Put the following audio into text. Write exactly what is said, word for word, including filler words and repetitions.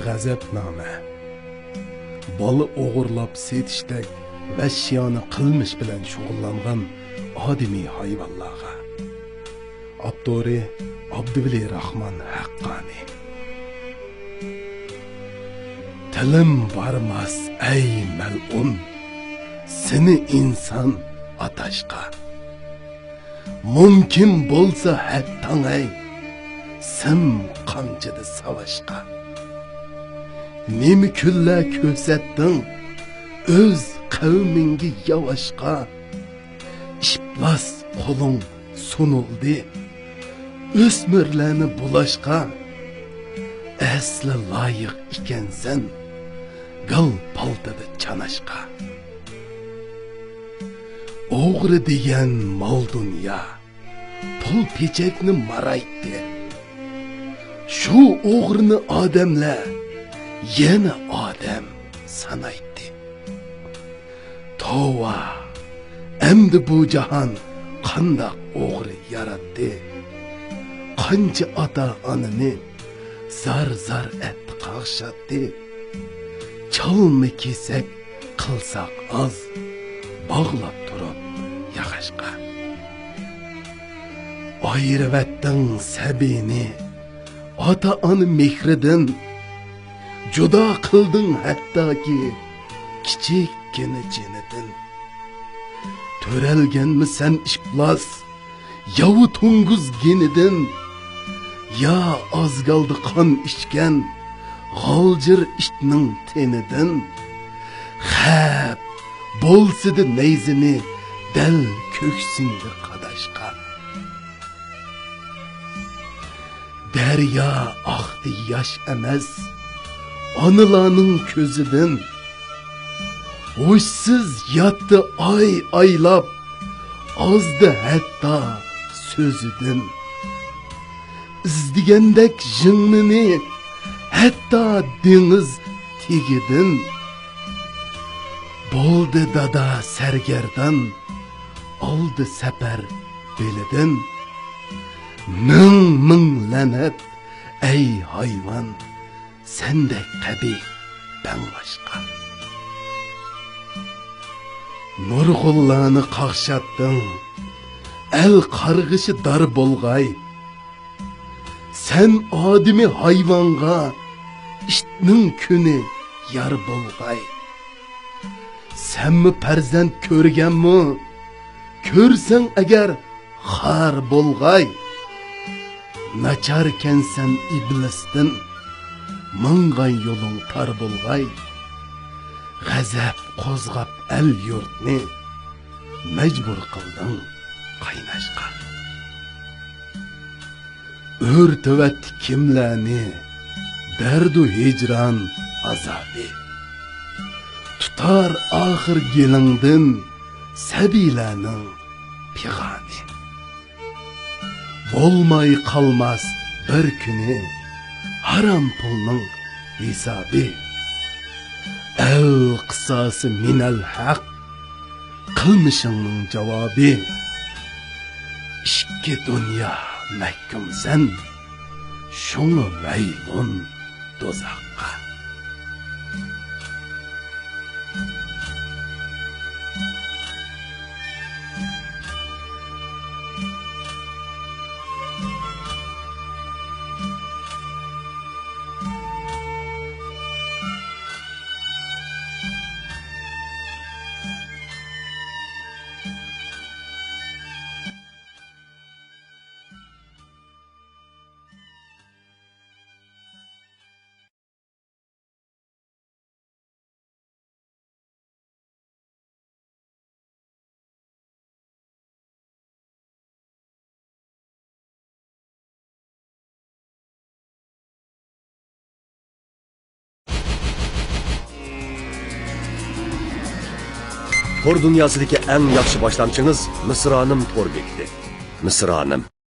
غەزەپنامە. بالا ئوغرىلاپ سېتىشتەك ۋەھشىيانە قىلمىش بىلەن شۇغۇللانغان ئادىمىي ھايۋانلارغا. ئاپتورى: ئابدۇۋەلى راخمان ھەققانى. تىلىم بارماس، ئەي مەلئۇن، سېنى ئىنسان ئاتاشقا. مۇمكىن بولسا ھەتتاڭەي، سىم قامچىدا ساۋاشقا. نېمە كۈنلەر كۆرسەتتىڭ ئۆز قەۋمىڭگە ياۋاشقا. ئىپلاس قولۇڭ سۇنۇلدى ئۆسمۈرلەرنى بۇلاشقا. ئەسلى لايىق ئىكەنسەن گال پالتىدا چاناشقا. ئوغرى دېگەن مال دۇنيا، پۇل پېچەكنى مارايتتى. شۇ ئوغرىنى ئادەملەر يەنە ئادەم سانايتتى. توۋا، ئەمدى بۇ جاھان قانداق ئوغرى ياراتتى؟ قانچە ئاتا-ئانىنى زار-زار ئەتتى، قاقشاتتى. چالما كېسەك قىلساق ئاز، باغلاپ تۇرۇپ ياغاچقا. ئايرىۋەتتىڭ سەبىينى ئاتا-ئانا مېھرىدىن. جۇدا قىلدىڭ ھەتتاكى كىچىككىنە جېنىدىن. تۆرەلگەنمۇ سەن ئىپلاس ياۋا توڭگۇز گېنىدىن؟ يا ئازگالدا قان ئىچكەن غالجىر ئىتنىڭ تېنىدىن؟ خەپ بولسىدى نەيزىنى دەل كۆكسۈڭگە قاداشقا. دەريا ئاقتى ياش ئەمەس ئانىلارنىڭ كۆزىدىن. ھوشسىز ياتتى ئاي ئايلاپ، ئازدى ھەتتا سۆزىدىن. ئىزدىگەندەك ژىڭنىنى ھەتتا دېڭىز تېگىدىن. بولدى دادا سەرگەردان، ئالدى سەپەر بېلىدىن. مىڭ مىڭ لەنەت، ئەي ھايۋان، سەندەك قەبىھ بەڭباشقا. نۇرغۇنلارنى قاقشاتتىڭ، ئەل قارغىشى دار بولغاي. سەن ئادىمىي ھايۋانغا ئىتنىڭ كۈنى يار بولغاي. سەنمۇ پەرزەنت كۆرگەنمۇ؟ كۆرسەڭ ئەگەر خار بولغاي. ناچاركەنسەن ئىبلىستىن، ماڭغان يولۇڭ تار بولغاي. غەزەپ قوزغاپ ئەل يۇرتنى، مەجبۇر قىلدىڭ قايناشقا. ئۆرتىۋەتتى كىملەرنى دەردۇ ھىجران ئازابى. تۇتار ئاخىر گېلىڭدىن سەبىيلەرنىڭ پىغانى. بولماي قالماس بىر كۈنى ھارام پۇلنىڭ ھېسابى. ئەل قىساسى مىنەل ھەق، قىلمىشىڭنىڭ جاۋابى. ئىككى دۇنيا مەھكۇمسەن، شۇڭا ۋەيلۇن دوزاخقا. تور دۇنياسىدىكى ئەڭ ياخشى باشلامچىڭىز مىسرانىم تور بېكىتى. مىسرانىم.